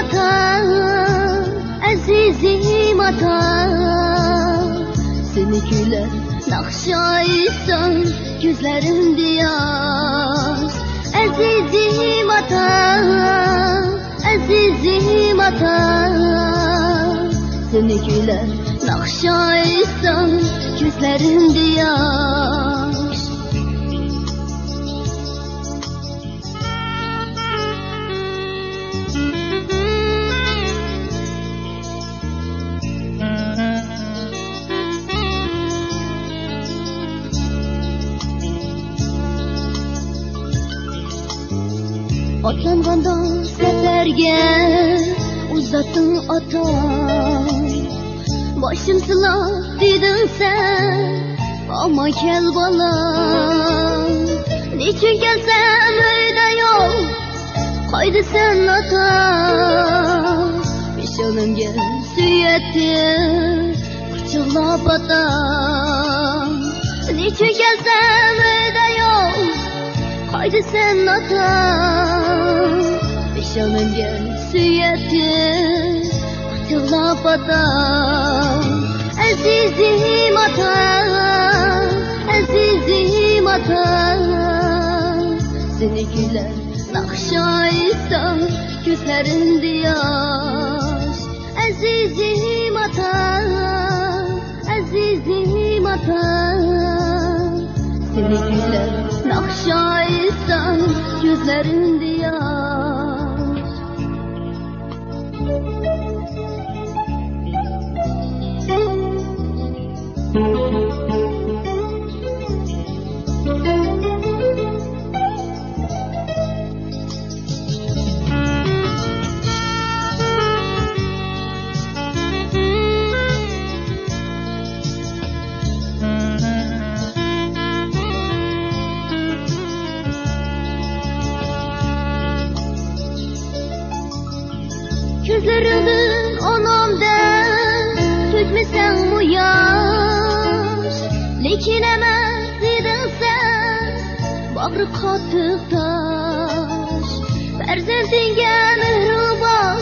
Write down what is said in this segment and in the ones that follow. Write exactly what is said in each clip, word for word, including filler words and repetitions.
ئاتا، ئەزىزىم ئاتا، سېنى كۈيلەپ ناخشا ئېيتسام، كۆزلىرىمدە ياش. ئەزىزىم ئاتا، ئەزىزىم ئاتا، سېنى كۈيلەپ ناخشا ئېيتسام، كۆزلىرىمدە ياش. ئاتلانغاندا سەپەرگە ئۇزاتتىڭ ئاتا، باشىم سىلا دېدىڭ سەن، ئامان كەل بالام. نېچۈن كەلسەم ئۆيدە يوق، قايدىسەن ئاتا؟ بېشىڭنى ئەمگەن سۆيەتتىم، قۇچاقلاپ ئاتا. نېچۈن كەلسەم ئۆيدە يوق، قايدىسەن ئاتا؟ بېشىڭنى ئەمگەن سۆيەتتىم، قۇچاقلاپ ئاتا. ئەزىزىم ئاتا، ئەزىزىم ئاتا، سېنى كۈيلەپ ناخشا ئېيتسام، كۆزلىرىمدە ياش. ئەزىزىم ئاتا، ئەزىزىم ئاتا، سېنى كۈيلەپ ناخشا ئېيتسام، كۆزلىرىمدە ياش. كۆزلىرىڭدىن ئانامدەك تۆكمىسەڭمۇ ياش، لېكىن ئەمەس ئىدىڭ سەن باغرى قاتتىق تاش. پەرزەنتىڭگە مېھرىڭ بار،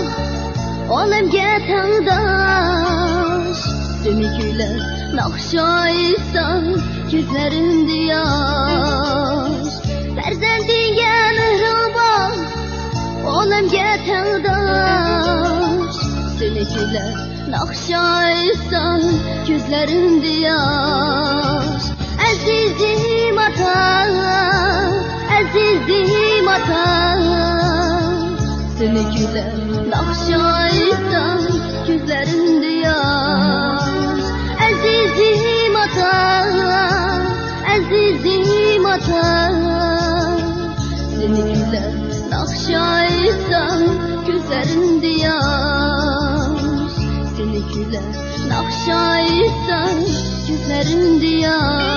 ئالەمگە تەڭداش. سېنى كۈيلەپ ناخشا ئېيتسام، كۆزلىرىمدە ياش. پەرزەنتىڭگە مېھرىڭ بار، ئالەمگە تەڭداش. سېنى كۈيلەپ ناخشا ئېيتسام، كۆزلىرىمدە ياش. ئەزىزىم ئاتا، ئەزىزىم ئاتا، سېنى كۈيلەپ ناخشا ئېيتسام، كۆزلىرىمدە ياش. ئەزىزىم ئاتا، ئەزىزىم ئاتا، سېنى كۈيلەپ ناخشا ئېيتسام، كۆزلىرىمدە ياش. سېنى كۈيلەپ ناخشا ئېيتسام، كۆزلىرىمدە ياش.